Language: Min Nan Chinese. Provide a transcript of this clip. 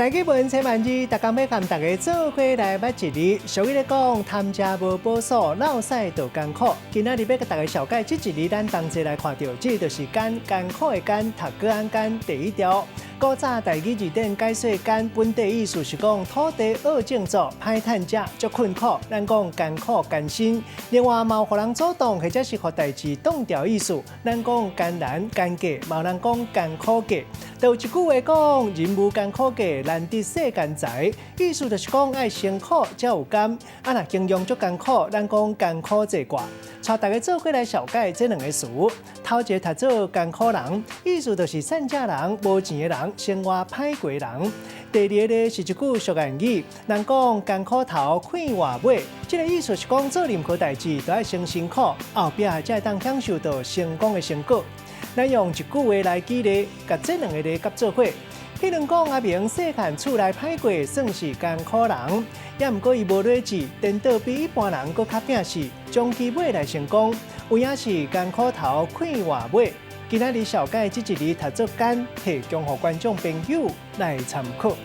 台語文千萬字，逐工欲共大家做伙來捌一字。俗語咧講，貪食無飽素，落屎就艱苦。今仔日欲共大家紹介這一字，咱同齊來看著，這就是艱，艱苦的艱，讀閣按艱第一調。古早台語字典解說艱本底意思是講土地愛種作，歹趁食，足困苦。咱講艱苦艱辛。另外，嘛有予人阻擋，或者是予代誌擋掉意思。咱講艱難艱過，嘛有人講艱苦過。就有一句話講，人無艱苦過，難得世間財。意思就是講愛辛苦才有甘。啊，若形容足艱苦，咱講艱苦坐掛。帶大家做伙來紹介這兩个詞。頭一个讀做艱苦人，意思就是散食人、無錢的人、生活歹過人。第二个是一句俗諺語，人講艱苦頭，快活尾。這个意思是講做任何代誌都愛先辛苦，後壁才會當享受到成功的成果。咱用一句話來舉例，共這兩个字合做伙。彼人講阿明細漢厝內歹過，算是艱苦人，也毋過伊無理智，顛倒比一般人閣較拼死，終其尾來成功。有影是艱苦頭，快活尾。今仔日紹介這一字讀做艱，提供予觀眾朋友來參考。